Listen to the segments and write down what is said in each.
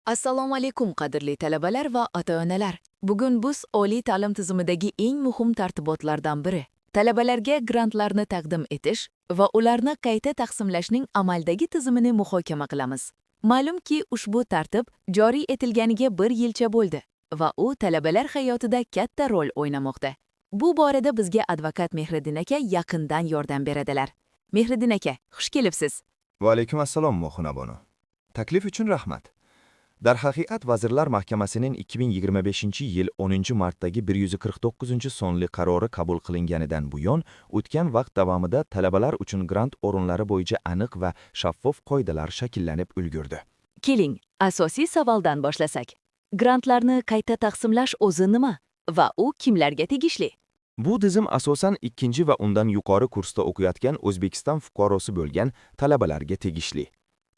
Assalomu alaykum, qadrli talabalar va ota-onalar. Bugun biz oliy ta'lim tizimidagi eng muhim tartibotlardan biri, talabalarga grantlarni taqdim etish va ularni qayta taqsimlashning amaldagi tizimini muhokama qilamiz. Ma'lumki, ushbu tartib joriy etilganiga bir yilcha bo'ldi va u talabalar hayotida katta rol o'ynamoqda. Bu borada bizga advokat Mehriddin aka yaqindan yordam beradilar. Mehriddin aka, xush kelibsiz. Va alaykum assalom, Mohunabonu. Taklif uchun rahmat. Darhaqiqat, Vazirlar Mahkamasining 2025-yil 10-martdagi 149-sonli qarori qabul qilinganidan buyon o'tgan vaqt davomida talabalar uchun grant o'rinlari bo'yicha aniq va shaffof qoidalar shakllanib ulgurdi. Keling, asosiy savoldan boshlasak. Grantlarni qayta taqsimlash o'zi nima va u kimlarga tegishli? Bu tizim asosan ikkinchi va undan yuqori kursda o'qiyotgan O'zbekiston fuqarosi bo'lgan talabalarga tegishli.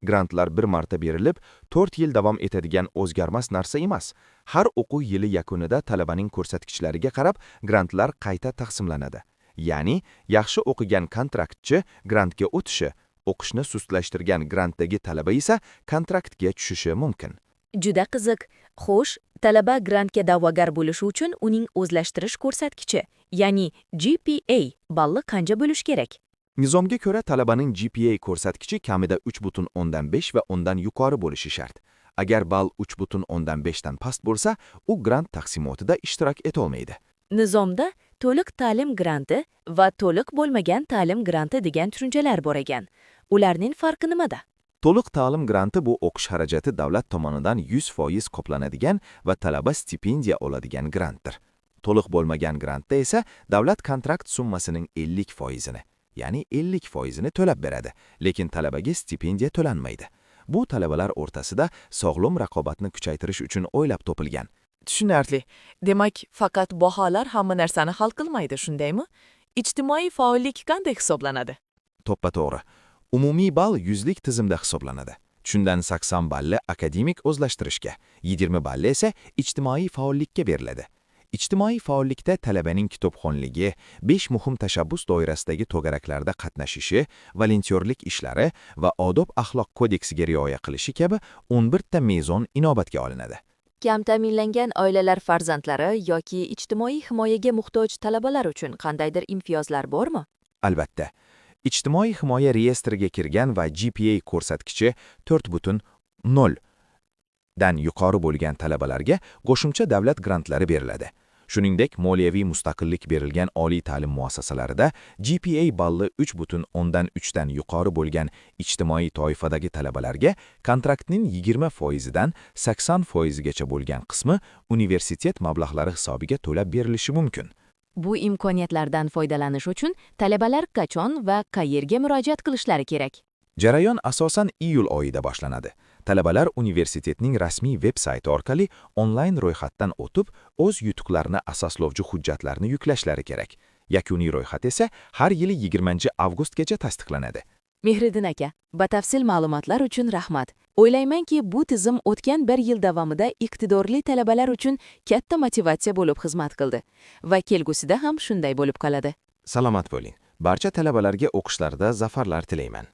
Grantlar bir marta berilib, 4 yil davom etadigan o'zgarmas narsa emas. Har o'quv yili yakunida talabaning ko'rsatkichlariga qarab grantlar qayta taqsimlanadi. Ya'ni, yaxshi o'qigan kontraktchi grantga o'tishi, o'qishni sustlashtirgan grantdagi talaba esa kontraktga tushishi mumkin. Juda qiziq. Xo'sh, talaba grantga da'vogar bo'lishi uchun uning o'zlashtirish ko'rsatkichi, ya'ni GPA balli qancha bo'lishi kerak? Nizomga ko'ra, talabaning GPA ko'rsatkichi kamida 3,5 va undan yuqori bo'lishi shart. Agar ball 3,5 dan past bo'lsa, u grant taqsimotida ishtirok etolmaydi. Nizomda to'liq ta'lim granti va to'liq bo'lmagan ta'lim granti degan tushunchalar bor ekan. Ularning farqi nimada? To'liq ta'lim granti bu o'qish xarajati davlat tomonidan 100% qoplanadigan va talaba stipendiya oladigan grantdir. To'liq bo'lmagan grantda esa davlat kontrakt summasining 50%ini, ya'ni 50%ini to'lab beradi, lekin talabaga stipendiya to'lanmaydi. Bu talabalar o'rtasida sog'lom raqobatni kuchaytirish uchun o'ylab topilgan. Tushunarli. Demak, faqat baholar hamma narsani hal qilmaydi, shundaymi? Ijtimoiy faollik qanday hisoblanadi? To'ppa-to'g'ri. Umumiy ball yuzlik tizimda hisoblanadi. Shundan 80 balli akademik o'zlashtirishga, 20 balli esa ijtimoiy faollikka beriladi. Ijtimoiy faollikda talabaning kitobxonligi, 5 muhim tashabbus doirasidagi to'garaklarda qatnashishi, volontyorlik ishlari va odob-axloq kodeksiga rioya qilishi kabi 11 ta mezon inobatga olinadi. Kam ta'minlangan oilalar farzandlari yoki ijtimoiy himoyaga muhtoj talabalar uchun qandaydir imtiyozlar bormi? Albatta. Ijtimoiy himoya reyestriga kirgan va GPA ko'rsatkichi 4,0 dan yuqori bo'lgan talabalarga qo'shimcha davlat grantlari beriladi. Shuningdek, moliyaviy mustaqillik berilgan oliy ta'lim muassasalarida GPA balli 3,3 dan yuqori bo'lgan ijtimoiy toifadagi talabalarga kontraktning 20% dan 80% gacha bo'lgan qismi universitet mablag'lari hisobiga to'lab berilishi mumkin. Bu imkoniyatlardan foydalanish uchun talabalar qachon va qayerga murojaat qilishlari kerak? Jarayon asosan iyul oyida boshlanadi. Talabalar universitetning rasmiy veb sayti orqali onlayn ro'yxatdan o'tib, o'z yutuqlarini asoslovchi hujjatlarni yuklashlari kerak. Yakuniy ro'yxat esa har yili 20-avgustgacha tasdiqlanadi. Mehriddin aka, batafsil ma'lumotlar uchun rahmat. O'ylaymanki, bu tizim o'tgan bir yil davomida iqtidorli talabalar uchun katta motivatsiya bo'lib xizmat qildi va kelgusida ham shunday bo'lib qoladi. Salomat bo'ling. Barcha talabalarga o'qishlarida zafarlar tilayman.